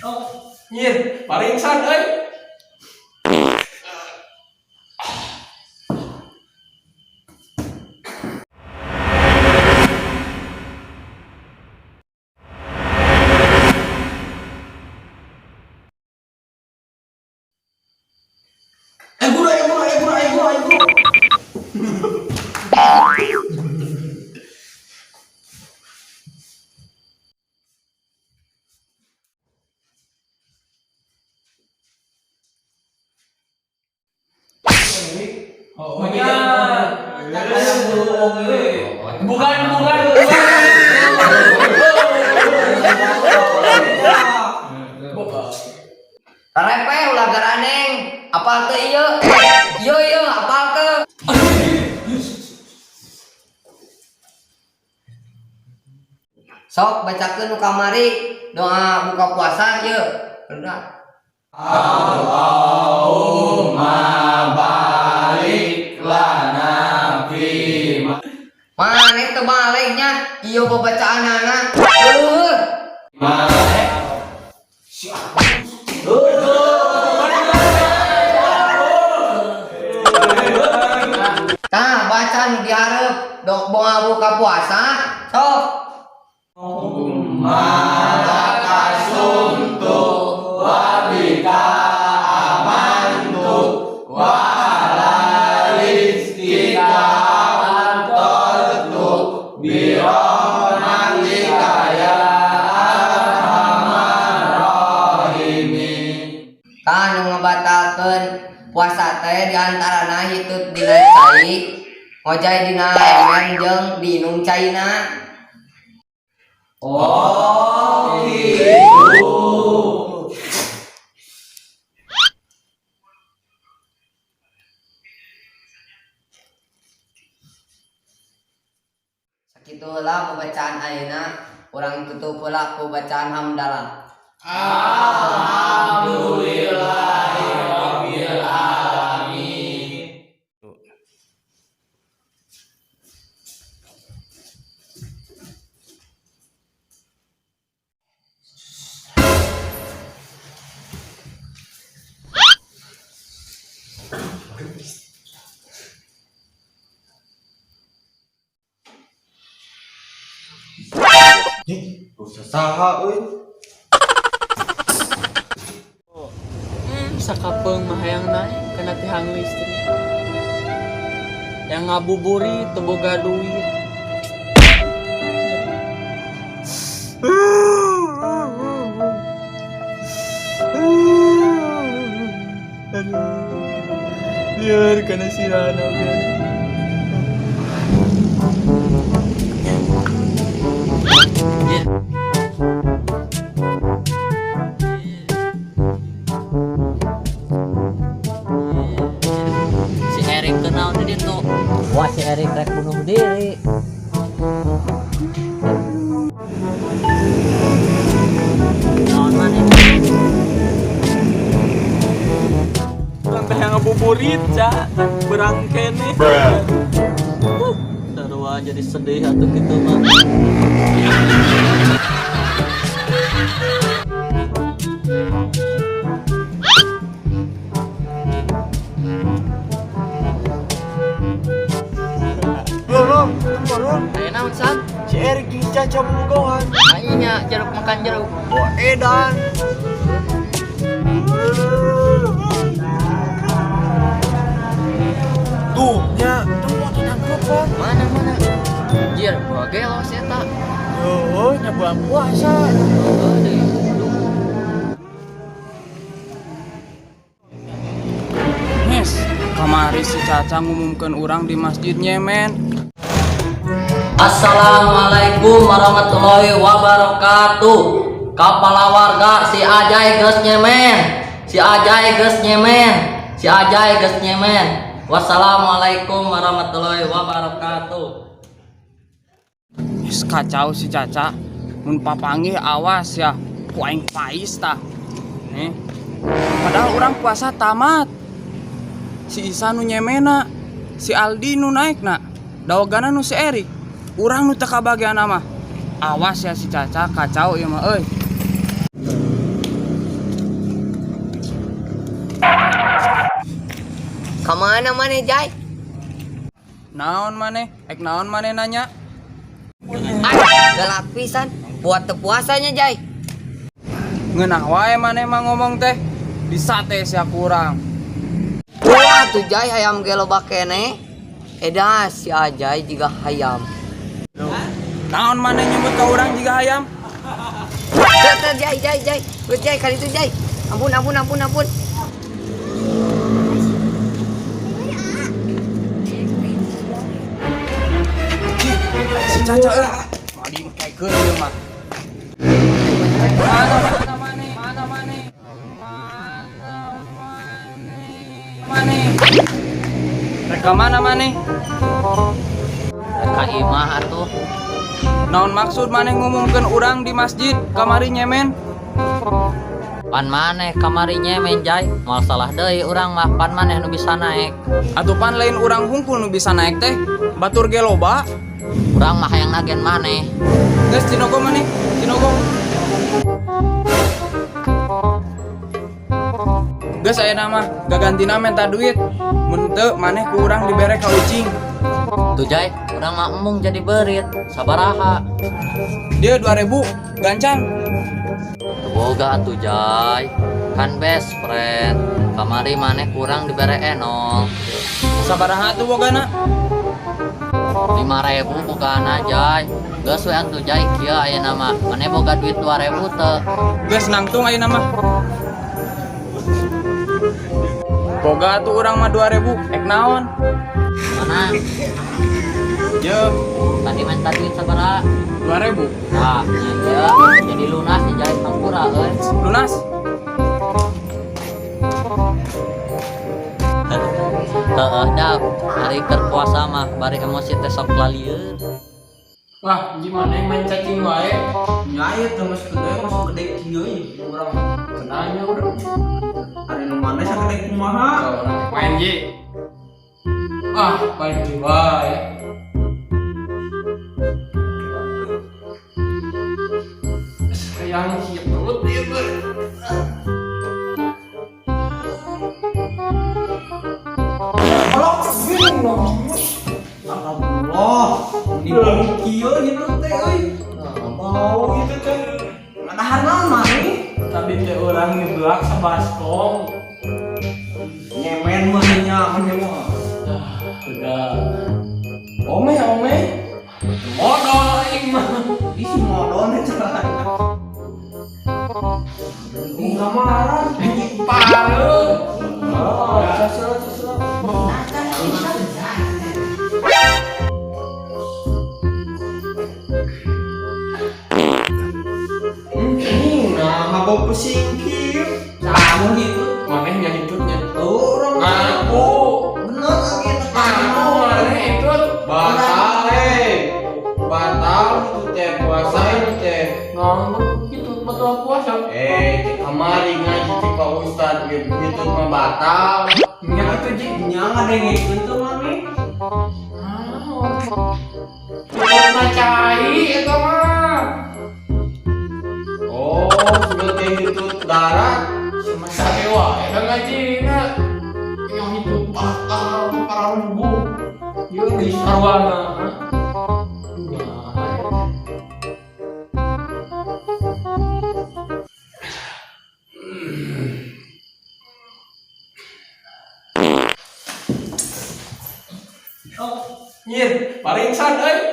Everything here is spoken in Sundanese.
Oh, nyir, paringsan euy. Eh guru, eh guru, eh guru, eh guru, eh guru. Oh, nya. Bukan, bukan, bukan. Repe ulah garaneng. Apal teu ieu? Ieu ieu apal teu? Sok bacakeun nu kamari doa buka puasa ieu. Udah. Allahumma barik lana fi Maneh teu baliknya ieu babacaanana. Heuh. ma. Tah baca nu dihareup doa buka puasa. Sok. Malaka sumtu wa bika amantu wa ala rizkika aftartu bi rahmatika ya arhamar rahimin. Tah nu ngabatalkeun puasa teh diantarana hitut dina cai, ngojay dina ember jeung diinum caina. Oh gitu. Sakitu heula pembacaan ayeuna, urang tutup heula ku bacaan hamdalah. Alhamdulillahirabbil alamin. Saha euy? Sakapeung mah hayang naik kana tihang listrik. Yang ngabuburit teu boga duit. Aduh. Lieur kana sirana biar. Si Erik kenal di ditu. Wah, si Erik rek bunuh diri. Naon maneh? Urang teh ngabuburit, Ca. Berang keneh. Sarua jadi sedih atuh kitu mah. Lho, lho, Aya naon, Sam? si Erik jeung Caca bobogohan. Nya jeruk makan jeruk. Wah, edan. Tuh, nya, tuh mau ditangkep. Mana mana? Jir, gua gelo si eta. Yo, nya bulan puasa. Heuh deui. Aduh. Mes, kamari si Caca ngumumkeun urang di masjid nyemen. Assalamualaikum warahmatullahi wabarakatuh. Kepala warga, si Ajay geus nyemen. Si Ajay geus nyemen. Si Ajay geus nyemen. Wassalamualaikum warahmatullahi wabarakatuh. Geus kacau si Caca. Mun papanggih awas ya, ku aing pais tah. Nih. Padahal urang puasa tamat. Si Isa nu nyemena, si Aldi nu naekna, dawagana nu si Erik. Urang nu teu kabagian mah. Awas ya si Caca, kacau ieu mah euy. Kamana maneh, Jai? Naon maneh? Ek naon maneh nanya? Ah, galak pisan. Buat teu puasanya, Jai. Ngeunah wae maneh mah ngomong teh. Disate sia kurang. Wah tuh Jai, hayam ge loba keneh. Edas si Ajai jiga hayam. Naon maneh nyebut ka urang jiga hayam? Teu teu, Jai, Jai, Jai. Geus, Jai, kali itu, Jai. Ampun, ampun, ampun, ampun. Si Caca euy. Moal diengkekeun ieu mah. Mana mana maneh? Mana maneh? Mana maneh? Rek ka mana maneh? Ka imah atuh. Naon maksud maneh ngumumkeun urang di masjid kamari nyemen? Pan maneh kamari nyemen, Jai. Moal salah deui urang mah, pan maneh nu bisa naek. Atuh pan lain urang hungkul nu bisa naek teh. Batur ge loba. Urang mah hayang nagen maneh. Geus, cinogo maneh, cinogo. Geus, ayeuna mah gagantina menta duit. Mun teu maneh ku urang dibere ka ucing. Tuh Jai, urang mah embung jadi beurit. Sabaraha? Dia 2000 gancang. Teu boga atuh, Jai. Kan best friend. Kamari maneh kurang dibere enol. Sabaraha atuh bogana? 5000 bogana, Jai. Geus we atuh, Jai, kieu ayeuna mah. Maneh boga duit 2000 teu? Geus, nangtung ayeuna mah. Boga atuh urang mah 2000, ek naon? Mana? Ye, Tadi minta duit sabaraha? 2000. Nah, nya ieu jadi lunas nih, Jai, hampura euy. Lunas. Heeh, dah. Hari keur puasa mah bari emosi teh sok lalieun. Wah, gimana yang main cacing wae? Nya teh mas gede, mas gede kieu ieu urang. Kenalnya urang. Ari nu mana sagede kumaha? Main Ji. Ah, paling di wae. Sayang hitut ieu teh. Alhamdulillah, ini bau kieu gitu teh euy. Bau gitu teh. Ngadahar naon maneh? Tadi teh urang nyeblak sabaskom. Nyemen mah nya maneh mah. Ah, udah. Ome, ome. Modal aing mah. Di si modon eta. Ini kamaran. Paru. Oh, sasra sasra. Nah, mabok pusing kieu. Kamu gitu. Maneh nya hitutnya. Tuh, orang Ngaku. Bener lagi. Ngaku maneh hitut. Batal eh. Batal itu teh puasa itu teh. Naon hitut batal puasa? Eh, cek kamari ngaji cek Pak Ustad gitu hitut mah batal. Nya kitu Ji. Nya ngadengikeun tuh mami. Naon? Cuma cai eta mah. Oh, sudah teh hitut darat. Semasa dewa eta ngajina. Nya hitut batal para rubuh. Ieu geus sarwana. Nya. Nyir, paling san euy.